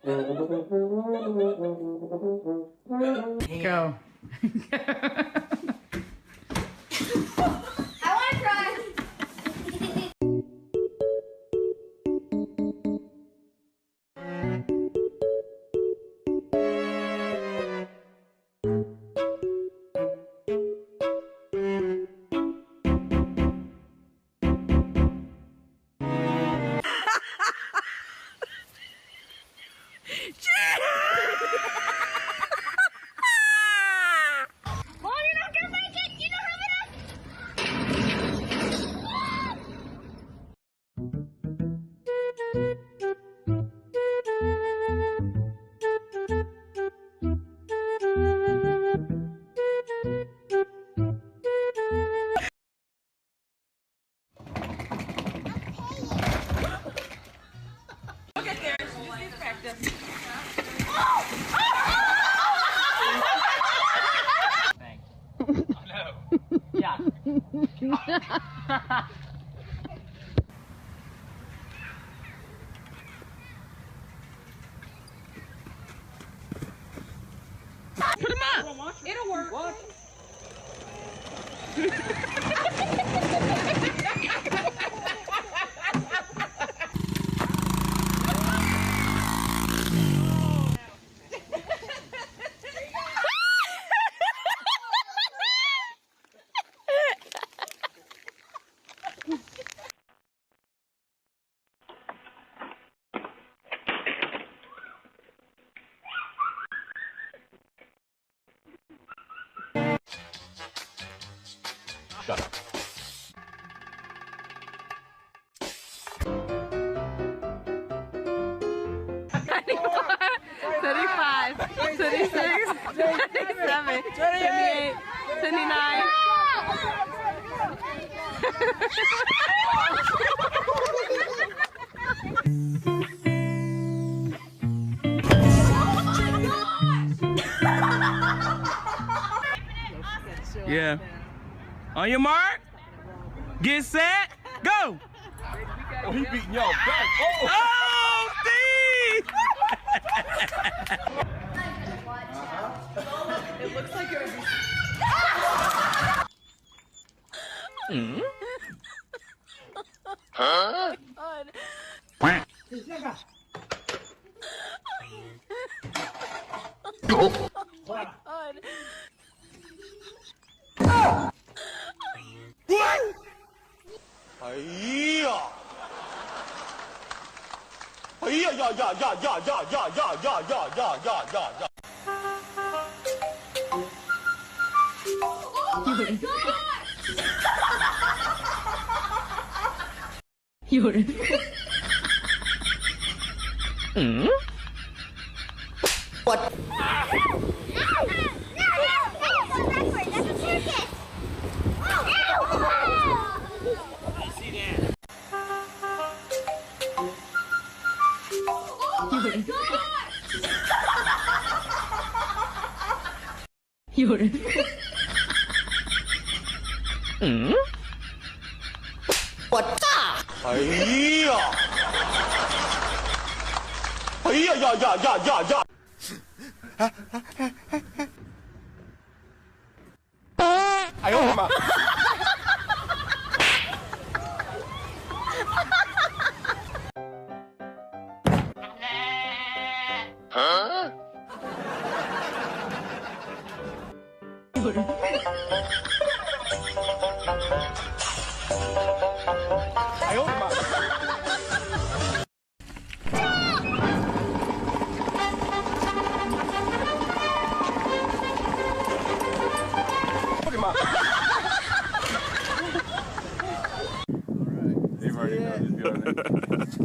Go. I want to try. Mom, you're not gonna make it. You don't have enough. Look at there. She just needs practice. Thanks. I know. Yeah. Put them up. It'll work. What? Shut up. 35, 36, 37, 28, 29. Yeah. On your mark, get set, go. Oh, he beating y'all back. Oh, Oh, Steve! It looks like it would be. Huh? God. God. 哎呀！哎呀呀呀呀呀呀呀呀呀呀呀呀呀呀！ 有人， No! No! No! Backward. That's a circus. Ow! 有人，有人，哎呀！哎呀呀呀呀呀呀！哎呦我的妈！有人，哎呦我的妈！我的妈！ They've already know this.